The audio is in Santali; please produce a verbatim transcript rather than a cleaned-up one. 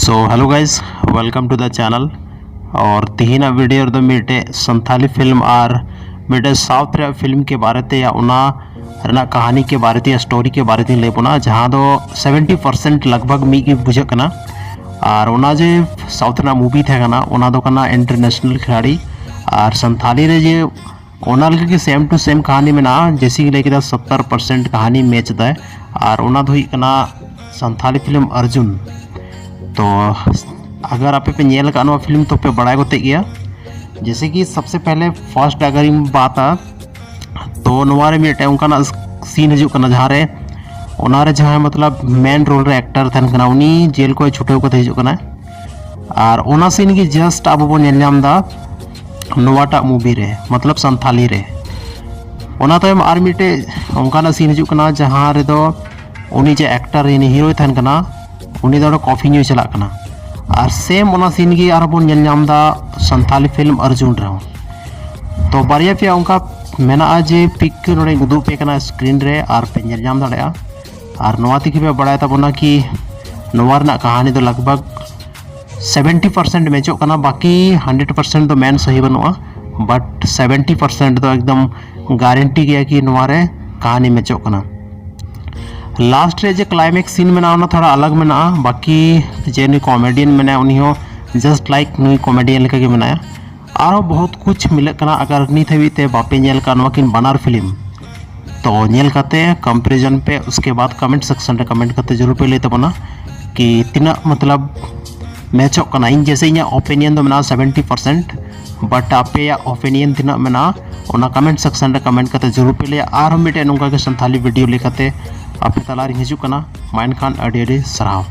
So hello guys, welcome to the channel. और ᱛᱤᱦᱤᱧᱟᱜ ᱵᱷᱤᱰᱤᱭᱳ ᱨᱮᱫᱚ ᱢᱤᱫᱴᱮᱡ ᱥᱟᱱᱛᱷᱟᱞᱤ ᱯᱷᱤᱞᱢ ᱟᱨ ᱢᱤᱫᱴᱮᱡ ᱥᱟᱣᱩᱛᱷ ᱨᱮᱭᱟᱜ ᱯᱷᱤᱞᱢ ᱠᱮ ᱵᱟᱨᱮ ᱛᱮ ᱭᱟ ᱚᱱᱟ ᱨᱮᱱᱟᱜ ᱠᱟᱹᱦᱱᱤ ᱠᱮ ᱵᱟᱨᱮ ᱛᱮ ᱭᱟ ᱥᱴᱳᱨᱤ ᱠᱮ ᱵᱟᱨᱮ ᱛᱤᱧ ᱞᱟᱹᱭ ᱵᱚᱱᱟ, ᱡᱟᱦᱟᱸ ᱫᱚ ᱥᱮᱵᱷᱮᱱᱴᱤ ᱯᱟᱨᱥᱮᱱᱴ ᱞᱟᱜᱽ ᱵᱷᱟᱜᱽ ᱢᱤᱫ ᱜᱮ ᱵᱩᱡᱷᱟᱹᱜ ᱠᱟᱱᱟ᱾ ᱟᱨ ᱚᱱᱟ ᱡᱮ ᱥᱟᱣᱩᱛᱷ ᱨᱮᱱᱟᱜ ᱢᱩᱵᱷᱤ ᱛᱟᱦᱮᱸ ᱠᱟᱱᱟ, ᱚᱱᱟ ᱫᱚ ᱠᱟᱱᱟ ᱤᱱᱴᱟᱨᱱᱮᱥᱱᱟᱞ ᱠᱷᱤᱞᱟᱲᱤ, ᱟᱨ ᱥᱟᱱᱛᱷᱟᱞᱤ ᱨᱮ ᱡᱮ ᱚᱱᱟ ᱞᱮᱠᱟ ᱜᱮ ᱥᱮᱢ ᱴᱩ ᱥᱮᱢ ᱠᱟᱹᱦᱱᱤ ᱢᱮᱱᱟᱜᱼᱟ᱾ ᱡᱮᱭᱥᱮ ᱠᱤ ᱞᱟᱹᱭ ᱠᱮᱫᱟ, ᱥᱚᱛᱛᱚᱨ ᱯᱟᱨᱥᱮᱱᱴ ᱠᱟᱹᱦᱱᱤ ᱢᱮᱪ ᱫᱟᱭ, ᱟᱨ ᱚᱱᱟ ᱫᱚ ᱦᱩᱭᱩᱜ ᱠᱟᱱᱟ ᱥᱟᱱᱛᱷᱟᱞᱤ ᱯᱷᱤᱞᱢ ᱚᱨᱡᱩᱱ᱾ ᱛᱚ ᱟᱜᱟᱨ ᱟᱯᱮ ᱯᱮ ᱧᱮᱞ ᱟᱠᱟᱫ ᱱᱚᱣᱟ ᱯᱷᱤᱞᱢ, ᱛᱚ ᱯᱮ ᱵᱟᱲᱟᱭ ᱜᱚᱫᱮᱜ ᱜᱮᱭᱟ᱾ ᱡᱮᱭᱥᱮ ᱠᱤ ᱥᱚᱵᱥᱮ ᱯᱮᱦᱞᱮ ᱯᱷᱟᱨᱥᱴ ᱟᱜᱟᱨ ᱤᱧ ᱵᱟᱛᱟ, ᱛᱚ ᱱᱚᱣᱟ ᱨᱮ ᱢᱤᱫᱴᱮᱱ ᱚᱱᱠᱟᱱᱟᱜ ᱥᱤᱱ ᱦᱤᱡᱩᱜ ᱠᱟᱱᱟ, ᱡᱟᱦᱟᱸ ᱨᱮ ᱚᱱᱟ ᱨᱮ ᱡᱟᱦᱟᱸᱭ ᱢᱚᱛᱞᱚᱵ ᱢᱮᱱ ᱨᱳᱞ ᱨᱮ ᱮᱠᱴᱟᱨ ᱛᱟᱦᱮᱱ ᱠᱟᱱᱟ, ᱩᱱᱤ ᱡᱮᱞ ᱠᱷᱚᱱ ᱪᱷᱩᱴᱟᱹᱣ ᱠᱟᱛᱮ ᱦᱤᱡᱩᱜ ᱠᱟᱱᱟᱭ᱾ ᱟᱨ ᱚᱱᱟ ᱥᱤᱱ ᱜᱮ ᱡᱟᱥᱴ ᱟᱵᱚ ᱵᱚᱱ ᱧᱮᱞ ᱧᱟᱢ ᱮᱫᱟ ᱱᱚᱣᱟᱴᱟᱜ ᱢᱩᱵᱷᱤ ᱨᱮ, ᱢᱚᱛᱞᱚᱵ ᱥᱟᱱᱛᱷᱟᱞᱤ ᱨᱮ᱾ ᱚᱱᱟ ᱛᱟᱭᱚᱢ ᱟᱨ ᱢᱤᱫᱴᱮᱡ ᱚᱱᱠᱟᱱᱟᱜ ᱥᱤᱱ ᱦᱤᱡᱩᱜ ᱠᱟᱱᱟ, ᱡᱟᱦᱟᱸ ᱨᱮᱫᱚ ᱩᱱᱤ ᱡᱮ ᱮᱠᱴᱟᱨ, ᱩᱱᱤ ᱦᱤᱨᱳᱭ ᱛᱟᱦᱮᱱ ᱠᱟᱱᱟ, ᱩᱱᱤ ᱫᱚ ᱚᱸᱰᱮ ᱠᱚᱯᱷᱤ ᱧᱩᱭ ᱪᱟᱞᱟᱜ ᱠᱟᱱᱟ᱾ ᱟᱨ ᱥᱮᱢ ᱚᱱᱟ ᱥᱤᱱ ᱜᱮ ᱟᱨᱦᱚᱸ ᱵᱚᱱ ᱧᱮᱞ ᱧᱟᱢ ᱮᱫᱟ ᱥᱟᱱᱛᱷᱟᱞᱤ ᱯᱷᱤᱞᱢ ᱚᱨᱡᱩᱱ ᱨᱮᱦᱚᱸ᱾ ᱛᱚ ᱵᱟᱨᱭᱟ ᱯᱮᱭᱟ ᱚᱱᱠᱟ ᱢᱮᱱᱟᱜᱼᱟ ᱡᱮ ᱯᱤᱠ ᱱᱚᱰᱮᱧ ᱩᱫᱩᱜ ᱟᱯᱮ ᱠᱟᱱᱟ ᱥᱠᱨᱤᱱ ᱨᱮ, ᱟᱨ ᱯᱮ ᱧᱮᱞ ᱧᱟᱢ ᱫᱟᱲᱮᱭᱟᱜᱼᱟ᱾ ᱟᱨ ᱱᱚᱣᱟ ᱛᱮᱜᱮ ᱯᱮ ᱵᱟᱲᱟᱭ ᱛᱟᱵᱚᱱᱟ ᱠᱤ ᱱᱚᱣᱟ ᱨᱮᱱᱟᱜ ᱠᱟᱹᱦᱱᱤ ᱫᱚ ᱞᱟᱜᱽ ᱵᱷᱟᱜᱽ ᱥᱮᱵᱷᱮᱱᱴᱤ ᱯᱟᱨᱥᱮᱱᱴ ᱢᱮᱪᱚᱜ ᱠᱟᱱᱟ, ᱵᱟᱹᱠᱤ ᱦᱟᱱᱰᱨᱮᱰ ᱯᱟᱨᱥᱮᱱᱴ ᱫᱚ ᱢᱮᱱ ᱥᱟᱹᱦᱤ ᱵᱟᱹᱱᱩᱜᱼᱟ᱾ ᱵᱟᱴ ᱥᱮᱵᱷᱮᱱᱴᱤ ᱯᱟᱨᱥᱮᱱᱴ ᱫᱚ ᱮᱠᱫᱚᱢ ᱜᱟᱨᱮᱱᱴᱤ ᱜᱮᱭᱟ ᱠᱤ ᱱᱚᱣᱟ ᱨᱮ ᱠᱟᱹᱦᱱᱤ ᱢᱮᱪᱚᱜ ᱠᱟᱱᱟ᱾ ᱞᱟᱥᱴ ᱨᱮ ᱡᱮ ᱠᱞᱟᱭᱢᱮᱠᱥ ᱥᱤᱱ ᱢᱮᱱᱟᱜᱼᱟ, ᱚᱱᱟ ᱛᱷᱚᱲᱟ ᱟᱞᱟᱜᱽ ᱢᱮᱱᱟᱜᱼᱟ᱾ ᱵᱟᱹᱠᱤ ᱡᱮ ᱱᱩᱭ ᱠᱚᱢᱮᱰᱤᱭᱟᱱ ᱢᱮᱱᱟᱭᱟ, ᱩᱱᱤ ᱦᱚᱸ ᱡᱟᱥᱴ ᱞᱟᱭᱤᱠ ᱱᱩᱭ ᱠᱚᱢᱮᱰᱤᱭᱟᱱ ᱞᱮᱠᱟ ᱜᱮ ᱢᱮᱱᱟᱭᱟ᱾ ᱟᱨᱦᱚᱸ ᱵᱚᱦᱩᱛ ᱠᱩᱪ ᱢᱤᱞᱟᱹᱜ ᱠᱟᱱᱟ᱾ ᱟᱜᱟᱨ ᱱᱤᱛ ᱦᱟᱹᱵᱤᱡ ᱛᱮ ᱵᱟᱯᱮ ᱧᱮᱞ ᱠᱟᱜ ᱱᱚᱣᱟ ᱠᱤᱱ ᱵᱟᱱᱟᱨ ᱯᱷᱤᱞᱢ, ᱛᱚ ᱧᱮᱞ ᱠᱟᱛᱮ ᱠᱚᱢᱯᱮᱨᱤᱡᱚᱱ ᱯᱮ, ᱩᱥᱠᱮ ᱵᱟᱫ ᱠᱚᱢᱮᱱᱴ ᱥᱮᱠᱥᱚᱱ ᱨᱮ ᱠᱚᱢᱮᱱᱴ ᱠᱟᱛᱮ ᱡᱚᱨᱩᱨ ᱯᱮ ᱞᱟᱹᱭ ᱛᱟᱵᱚᱱᱟ ᱠᱤ ᱛᱤᱱᱟᱹᱜ ᱢᱚᱛᱞᱚᱵ ᱢᱮᱪᱚᱜ ᱠᱟᱱᱟ᱾ ᱤᱧ ᱡᱮᱥᱮ ᱤᱧᱟᱹᱜ ᱚᱯᱤᱱᱤᱭᱚᱱ ᱫᱚ ᱢᱮᱱᱟᱜᱼᱟ ᱥᱮᱵᱷᱮᱱᱴᱤ ᱯᱟᱨᱥᱮᱱᱴ, ᱵᱟᱴ ᱟᱯᱮᱭᱟᱜ ᱚᱯᱤᱱᱤᱭᱚᱱ ᱛᱤᱱᱟᱹᱜ ᱢᱮᱱᱟᱜᱼᱟ, ᱚᱱᱟ ᱠᱚᱢᱮᱱᱴ ᱥᱮᱠᱥᱚᱱ ᱨᱮ ᱠᱚᱢᱮᱱᱴ ᱠᱟᱛᱮ ᱡᱚᱨᱩᱨ ᱯᱮ ᱞᱟᱹᱭᱟ᱾ ᱟᱨᱦᱚᱸ ᱢᱤᱫᱴᱮᱱ ᱱᱚᱝᱠᱟ ᱜᱮ ᱥᱟᱱᱛᱷᱟᱞᱤ ᱵᱷᱤᱰᱤᱭᱳ ᱞᱟᱹᱭ ᱠᱟᱛᱮ ᱟᱯᱮ ᱛᱟᱞᱟᱨᱤᱧ ᱦᱤᱡᱩᱜ ᱠᱟᱱᱟ᱾ ᱢᱟ ᱮᱱᱠᱷᱟᱱ ᱟᱹᱰᱤ ᱟᱹᱰᱤ ᱥᱟᱨᱦᱟᱣ᱾